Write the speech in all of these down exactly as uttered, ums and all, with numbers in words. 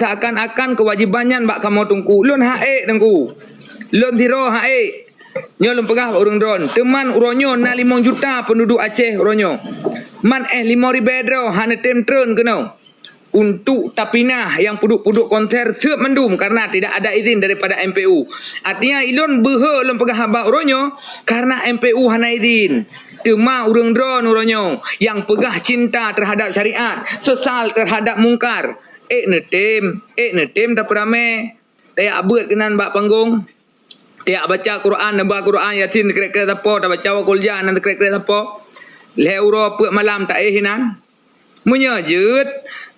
seakan-akan keuwajéban nyan bak kamoe Teungku. Lôn han ék Teungku. Lôn sidroe han ék. Nyoe lôn peugah bak ureuëng droen. Teuma uroe nyoe na limong juta peunduduek Aceh uroe nyoe. Man éh limong ribée droe hana tem treun keunoe. Untuk tapinah nyang peuduek-peuduek konser seueb mandum karena tidak ada izin daripada M P U. Artinya ilôn beuhe lôn peugah haba uroe nyoe karena M P U hana izin. Teuma ureuëng droen uroe nyoe nyang peugah cinta terhadap syariat, sesal terhadap mungkar. Ék neutem, ék neutem tapeuramé. Tajak beuet keunan bak panggong. Tajak baca Quran, neuba Quran Yasin teukrek-krek sapo, tabaca wa qul ja nan teukrek-krek sapo. Lhée uroe peuet malam taéh inan. Meunyoe jeuet,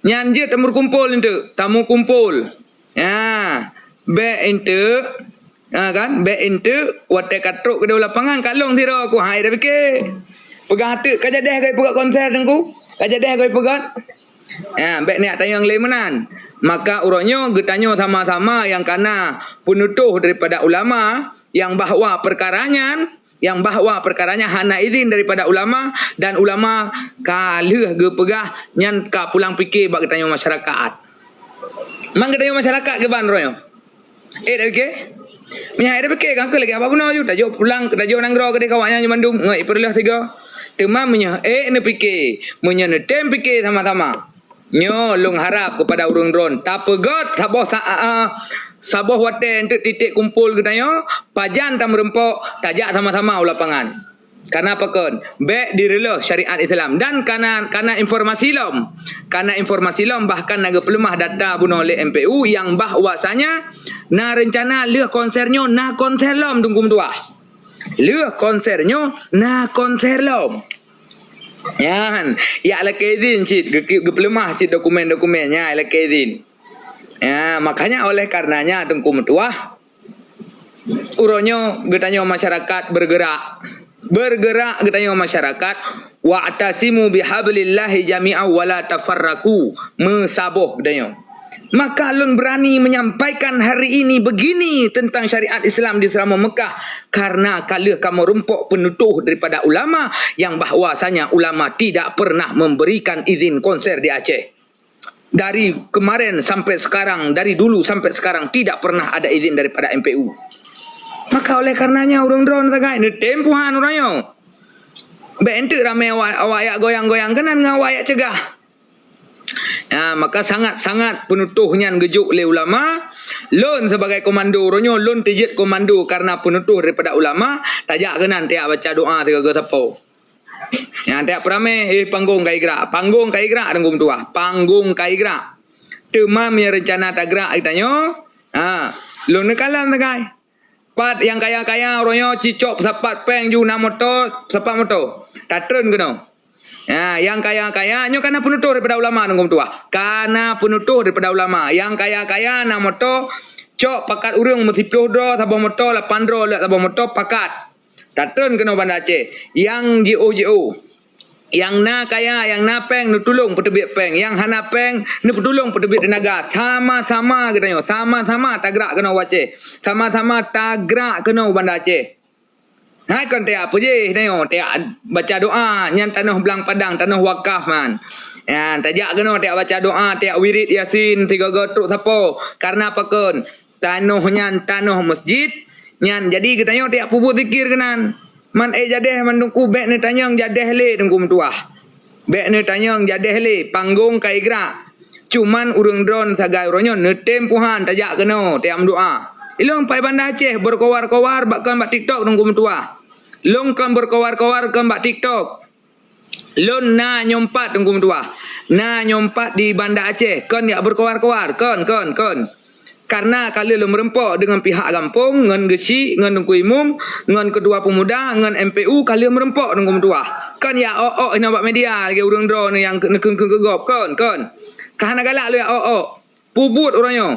nyan jeuet tameukumpol enteuk, tameukumpol. Ya, bék enteuk, ha, kan? Bék enteuk watée ka trok keudeh lapangan ka lôn sidroe ku hai dah pike. Peugah teuk ka jadeh goi peugét konser Teungku. Ka jadeh goi peugét. Ya, bék niat tanyong lé meunan. Maka uroe nyoe geutanyoe sama-sama nyang kana peunutoh daripada ulama nyang bahwa peukara nyan nyang bahwa peukaranya hana izin daripada ulama dan ulama ka lheueh geupeugah nyan ka pulang pike bak geutanyoe masyarakat. Man geutanyoe masyarakat kiban droe nyoe? Eh, dak pike? Meunyo hai dak pike, kan keu lagée haba bunoe ju, tajok pulang, tajok nanggroe keudeh kawak nyan mandum, ngon ipeureuloh sigoe. Teuma meunyo eh neupike, meunyo neutem pike sama-sama. Nyoe lôn harab keupada ureuëng droen, tapeugét saboh sa-, a, a, saboh watée enteuk titik kumpul geutanyoe, pajan tameureumpok, tajak sama-sama u lapangan. Kana pakon, bék direulôh syariat Islam dan kana, kana informasi lom. Kana informasi lom bahkan na geupeuleumah data bunoe lé M P U nyang bahwasanya na reuncana lheueh konser nyoe na konser lom Teungku meutuah. Lheueh konser nyoe na konser lom. Nyan, yak lakée izin cit, geu-, geupeuleumah cit dokumen-dokumen nyan, yak lakée izin. Ya, makanya oleh karenanya Teungku meutuah, uroe nyoe geutanyoe masyarakat bergerak. Bergerak geutanyoe masyarakat, wa'tasimu bihablillahi jami'an wa la tafarraqu. Meusaboh geutanyoe. Maka lôn berani menyampaikan hari ini begini tentang syariat Islam di Seramong Mekah, karena ka lheueh kamoe reumpok peunutoh daripada ulama yang bahwasanya ulama tidak pernah memberikan izin konser di Aceh. Dari kemarin sampai sekarang, dari dulu sampai sekarang tidak pernah ada izin daripada M P U. Maka oleh karenanya ureuëng droen sagai neutem puhan uroe nyoe. Bék enteuk ramé awak, awak yak goyang-goyang keunan ngon awak yak cegah. Ya, maka sangat-sangat peunutoh nyan geujok lé ulama. Lôn sebagai komando uroe nyoe, lôn teujeuet komando karena peunutoh daripada ulama, tajak keunan tajak baca doa sigoe-goe sapo. Ya, tajak peuramé, eh, panggong ka igrak, panggong ka igrak Teungku meutuah, panggong ka igrak. Teuma meunyo reuncana tagrak geutanyoe, ha, lôn neukalon sagai. Pat nyang kaya-kaya uroe nyoe cicok peusapat péng ju na moto, peusapat moto. Tatreun keunoe. Ha, nyang kaya-kaya nyoe kana peunutoh daripada ulama Teungku meutuah. Kana peunutoh daripada ulama. Nyang kaya-kaya na moto, cok pakat ureuëng meusiploh droe saboh moto, lapan droe leuek saboh moto, pakat. Tatreun keunoe Banda Aceh. Nyang jiôh-jiôh. Nyang na kaya, nyang na péng, neutulông peuteubiet péng. Nyang hana péng, neupeutulông peuteubiet teunaga. Sama-sama geutanyoe, sama-sama tagrak keunoe u Aceh. Sama-sama tagrak keunoe u Banda Aceh. Hai kon tajak peujéh tanyoe, tajak baca doa, nyan tanoh blang padang, tanoh wakaf nyan. Nyan, tajak keunoe tajak baca doa, tajak wirid Yasin, sigoe-goe trok sapo. Karena pakon? Tanoh nyan tanoh masjid, nyan jadi geutanyoe tajak peubuet zikir keunan. Man ék jadeh mandum ku bék neutanyong jadeh lé Teungku meutuah. Bék neutanyong jadeh lé, panggong ka igrak. Cuman ureuëng droen sagai uroe nyoe neutem puhan tajak keunoe, tajak meudoa. Ilôn pai Banda Aceh berkoar-koar bak kon bak TikTok Teungku meutuah. Lôn kon berkoar-koar kon bak TikTok. Lôn na nyoe pat Teungku meutuah. Na nyoe pat di Banda Aceh, kon yak berkoar-koar, kon, kon, kon. Karena ka lheueh lôn meureumpok deungon pihak gampông, ngon geuchik, ngon Teungku Imum, ngon ketua pemuda, ngon M P U ka lheueh meureumpok Teungku meutuah. Kon yak ôk-ôk inoe bak media lagée ureuëng droe nyang neukheun-kheun keu gob, kon, kon. Ka hana galak lôn yak ôk-ôk. Peubuet uroe nyoe.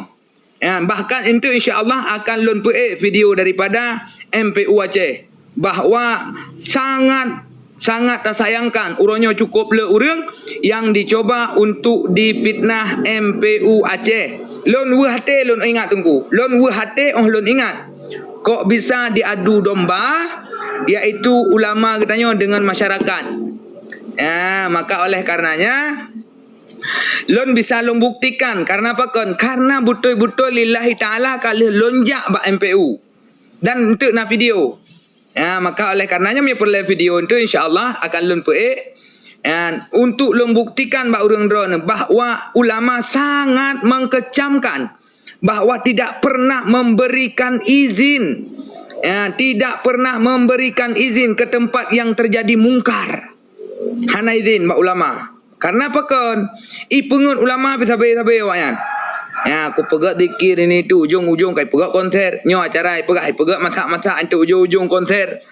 Ya, bahkan enteuk insya Allah akan lôn peuék video daripada M P U Aceh bahwa sangat, sangat tasayangkan uroe nyoe cukup le ureuëng yang dicoba untuk difitnah M P U Aceh. Lôn weueh até lôn ingat Teungku. Lôn weueh até óh lôn ingat. Kok bisa diadu domba, yaitu ulama geutanyoe dengan masyarakat. Ya, maka oleh karenanya, Lôn bisa lôn buktikan, karena apa kon? Karena beutôi-beutôi lillahi ta'ala ka lheueh lôn jak bak M P U. Dan enteuk na video. Ya, maka oleh karenanya meunyoe peureulée video enteuk, insya Allah akan lôn peuék. Dan untuk lôn buktikan bak ureuëng droeneuh bahwa ulama sangat mengkecamkan bahwa tidak pernah memberikan izin, ya, tidak pernah memberikan izin ke tempat yang terjadi mungkar. Hana izin bak ulama. Karena apa kon? Ipeungeut ulama pih sabe-sabe awaknyan. Ya, kupeugah zikir ini tu ujong-ujong kai peugah konser. Nyoe acara ipeugah, ipeugah masak-masak enteuk ujong-ujong konser.